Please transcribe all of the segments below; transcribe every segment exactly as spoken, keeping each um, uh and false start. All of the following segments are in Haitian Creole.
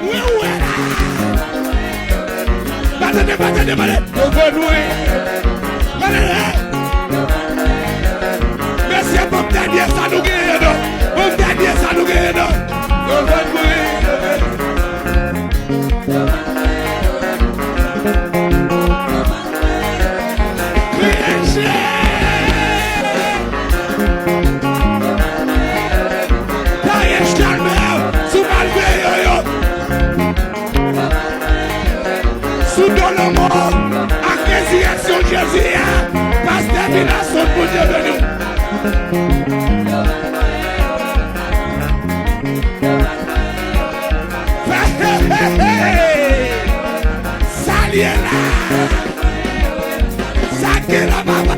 Mwen wè la. Pa tande, pa tande, pa tande. Yo vann mwen. Pa tande. Mesye, ban m dènye sa nou genyen non. Ban m dènye sa nou genyen non. Yo vann mwen. Kriye Jezi! Taye chalmè sou malveyan yo. Sou do lanmò ak rezirèksyon Jezi a, pastè Vinason, Bondye beni w. Hey, hey, hey, hey. Sa l ye la? Sa k gen la, papa?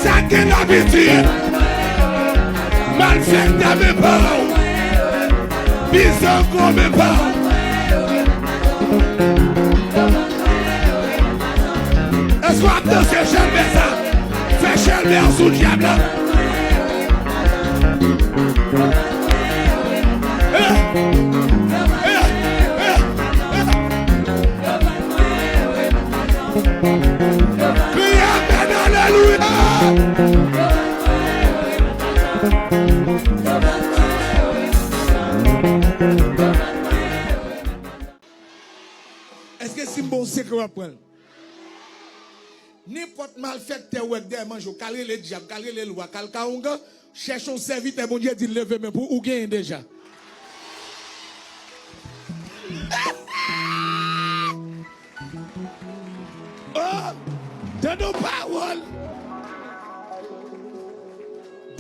Sa k gen la, pitit? Malfektè, men pa w. Bizango, men pa w. Èske w ap danse chalmè sa? Fè chalmè an sou dyab la. Eh! Eh! Eh! Eh! Kriye amèn, alelouya! Èske si m ba w sekrè w ap pran l? Nenpòt malfektè ou wè k dèyè manje w, k al rele dyab, k al rele lwa, k al ka oungan, chèche yon sèvitè Bondye, di l leve men pou ou, ou genyen deja. Oh, tande yon pawòl.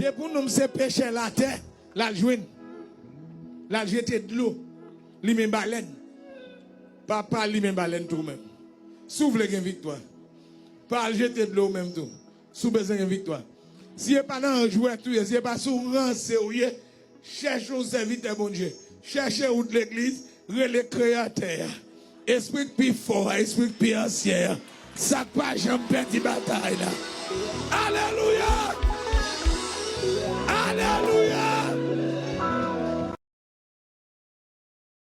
Depi yon nonm se pechè latè, l al jwenn. L al jete dlo. Limen balèn. Papa, limen balèn tou menm. Si w vle gen viktwa, pa al jete dlo ou menm tou. Si w bezwen gen viktwa. Si e pa nan jwèt ou ye, si e pa sou ranse ou ye, chèche yon sèvitè Bondye. Chèche wout legliz, rele Kreyatè a. Espri k pi fò a, espri k pi ansyen an. Sa k pa janm pèdi batay la. Alelouya!